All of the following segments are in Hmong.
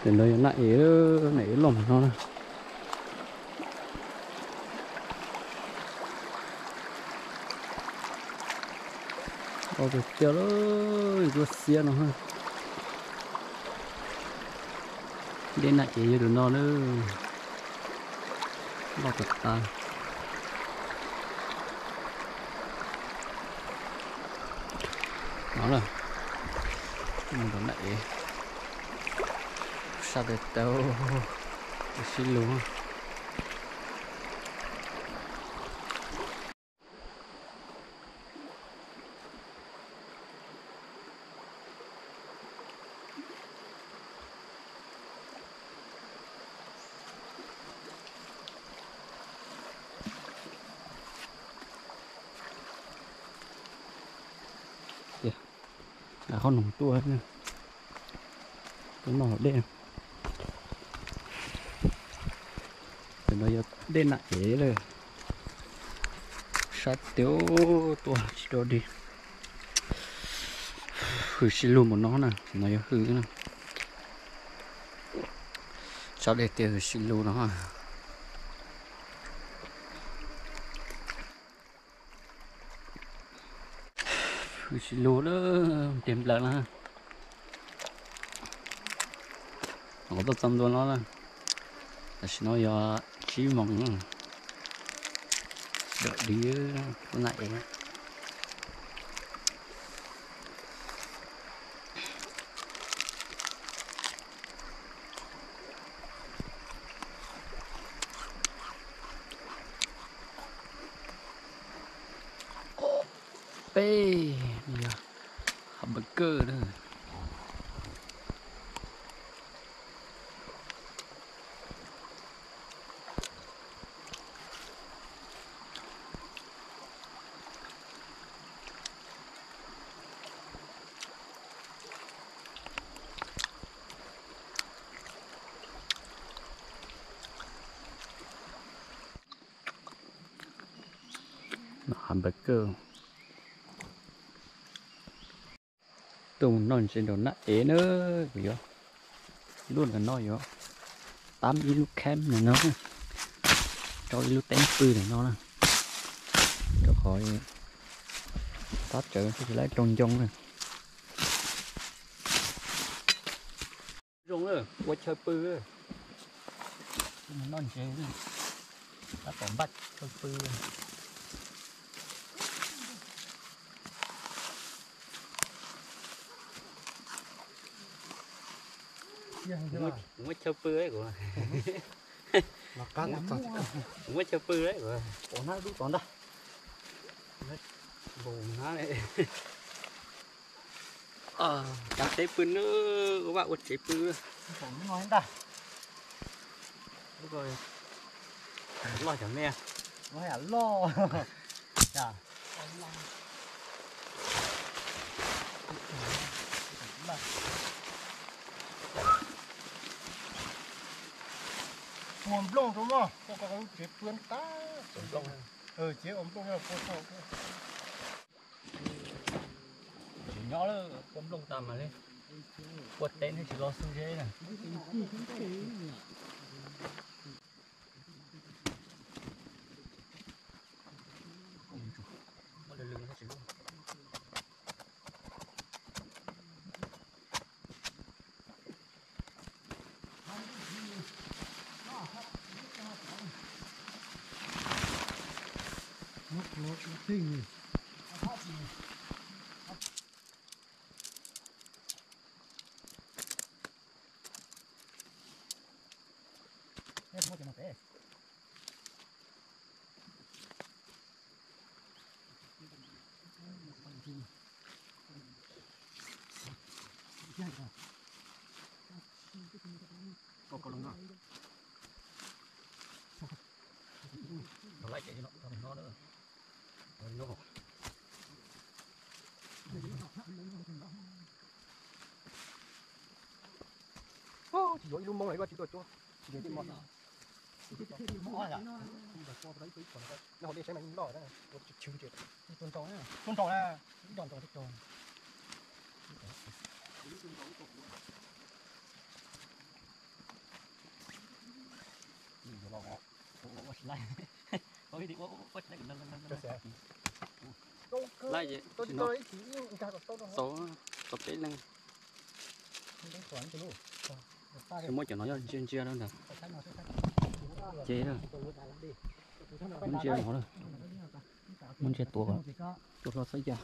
Ntawm no yog naj ev, naj ev loj mus no na. Loj tiag tiag lawm, yuav xiab no. Dej naj ev yog tus no na. Loj tas tas. No na, mus nrog naj ev sab tawm tau sib lug. Tiag, qhov noog tuaj, tuaj noj hauv dej. Ntawm no yog dej naj ev lawm. Sab tiag, tuaj tsis dog dig. Hws sib lug mus no na, no yog hws na. Sab dej tiag hws sib lug no. Hws sib lug lawm, tiag nplawm na. Los tuaj txog ntua no na. Tam sim no yog tsib moos. Dog dig, tuaj naj ev. Peb, yog hamburger na. Hamburger. Tuaj mus noj ntses nraum naj ev na, kuv yuav. Lub ntawm no yuav tab ib lub camp ntawm no, rau ib lub teeb pw ntawm no na, rau qhov tab tsawv tsis laib rau ncoo na. Zoo, ua chaw pw, noj ntses, tab tom npaj chaw pw. Kuv muab chaw pw, kuv muab chaw pw, kuv ua hnab dub tod ntag. Npau hnab. Kav teb pw nawb, ua vaj ua tsev pw. Loj cov me, loj. Ua nplooj rau mog, koj lub tsev pw tag. Tsev ua nplooj, pua tau. Tsis nyob lawm, pua nplooj tas mas li. Pua teb thiaj tsis lo xub zeb na. Tsis yuav ib lub moob los ib lub tsis tuaj cuab. Nyob hauv dej saib mas yeej loj, ua tsis tshwm. Tuaj nraud na, ib dos nraud twb raug. Laib ces txaus, txaus peb leeg. Muab cov no yog ntsia ntsia lawm ntag. Ces muab ntsia no lawm. Muab ntsia tuav, tuav hlo xwb cas.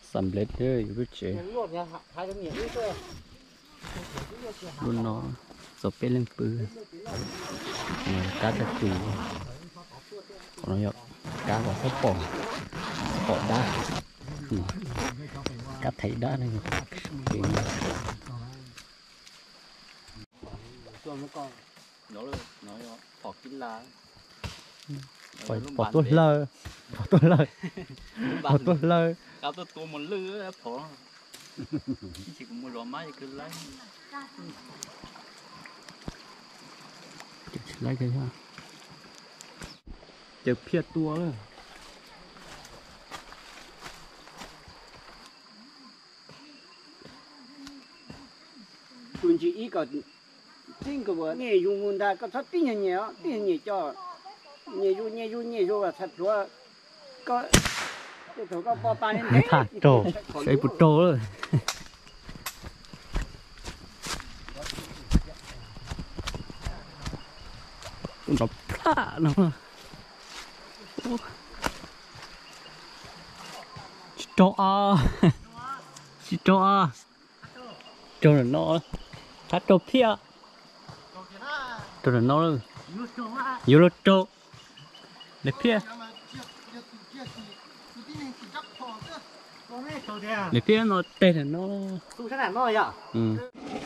Xam lej, xam lej yus lub tsev. Lub no txaus peb leeg pw. Kab tag kis, qhov no yog kab kom txhob pom, pom dab, kab thaiv dab. Pom tuaj hlawv, pom tuaj hlawv, pom tuaj hlawv. Ces tsis laib kiag, ces phiaj tua lawm. Tus ntsis ib kom tib nkaus nyiam yus mus ntag, koj txhob tib nyuag nyiam os, tib nyuag nyiam coj, nyiam yus nyiam yus nyiam yus txhais plhuav. Koj, tej thaum koj poj pa li ntev, saib puas raug lawm. Nrov plaj no. Tsis raug a, tsis raug a. Raug ntawm no, thab raug phiaj. Raug ntawm no, yuav luag raug. Lawv phiaj, lawv phiaj no teg ntawm no.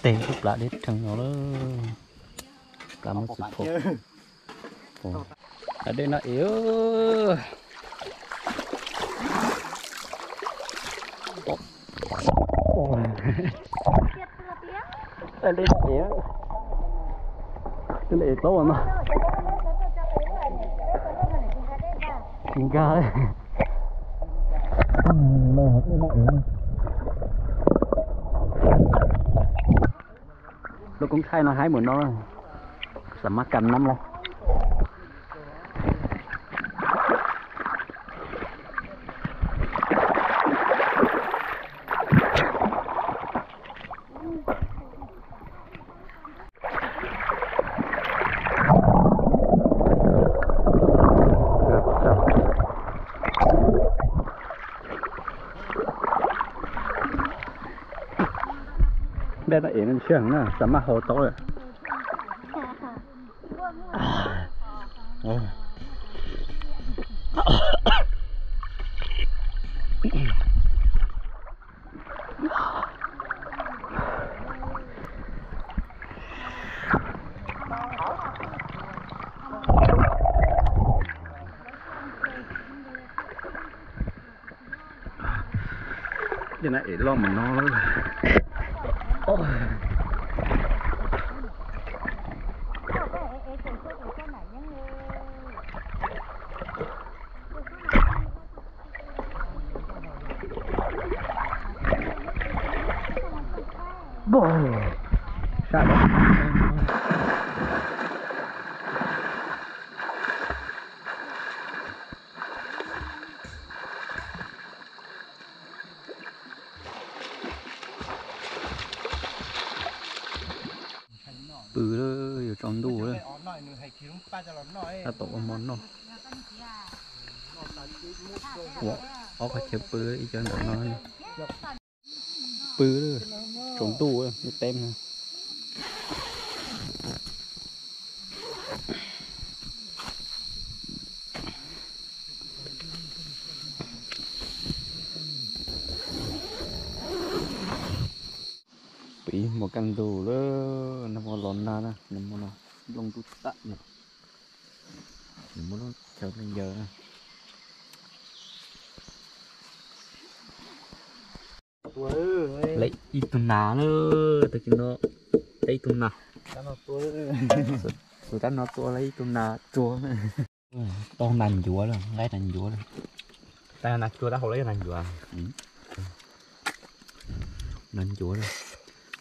Teg lub plab deb rheev no lawm. Plab muab txiv phom. Dej no es Nkag. Lub koob thaij no haib mus no, xam maj kam nab lawm. Dej no es ntshiab heev na, xam maj haus tau lawm. Tej no es loj mus no lawm. Sab. Pw lawm, yuav tsaus ntuj lawm. Tab tom ua hmo noj. Ua ob qhov chaw pw ib co ntawm no. Pw lawm, tsaus ntuj lawm, ntuj teb no. Pw ib hmo kaj ntug lawm, nag hmo los nag na, nag hmo no nplooj ntuj tag yom. Nws muaj lub chaw pheej yawg na. Lawv ib tug nas lawm, tag kis no lawv ib tug nas. Tus tab no tua lawm ib tug nas tsuag. Tau nas ncuav lawm, nqaij nas ncuav lawm. Tab nas tsuag tab hau lawm yog nas ncuav. Nas ncuav lawm,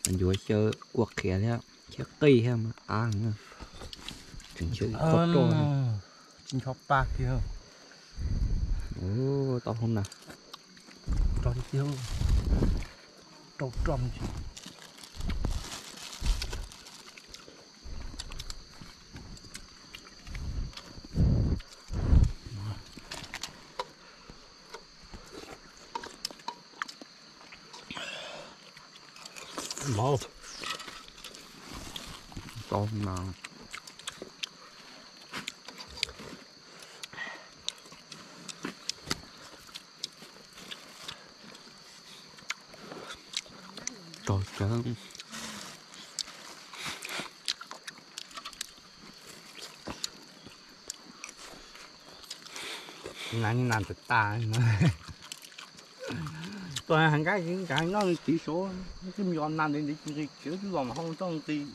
nas ncuav xyaw kua qhiav thiab, thiab qij thiab mas qab. Tseem xyaw ib qho roj. Tsis ncho pa kiag. Tau hau nas. Rau tiag, rau roj. Mov tau mas. Tau cawv. Nas ni nas tas tas. Tuaj heev kab nkaag noj tiv suav, twb mus yos nas ntev ntev tsis nqis kiag twb los mas hau toj nqis.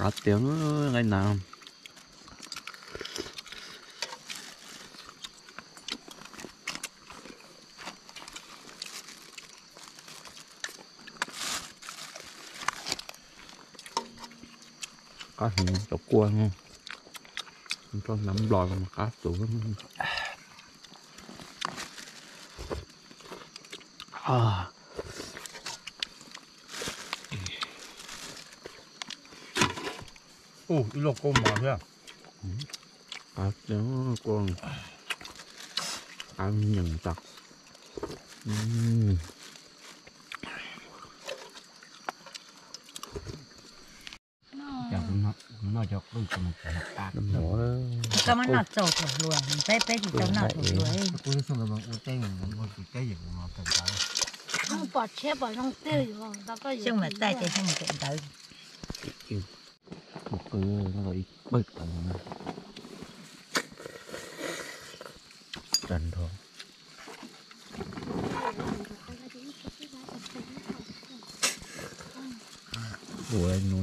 Qab tiag nqaij nas. Qab heev cov kua, roj hnav nplog mas qab tus. Ib loj kauj mov thiab. Qab, qab nyeem tas. Noj cov qwj koj muab noj txaus thaum hluas, peb peb tsis tau noj thaum hluas. Xyoo mam taij ces xyoo mam kawm ntawv. Mus qw ib pawg tag nrho. Ua no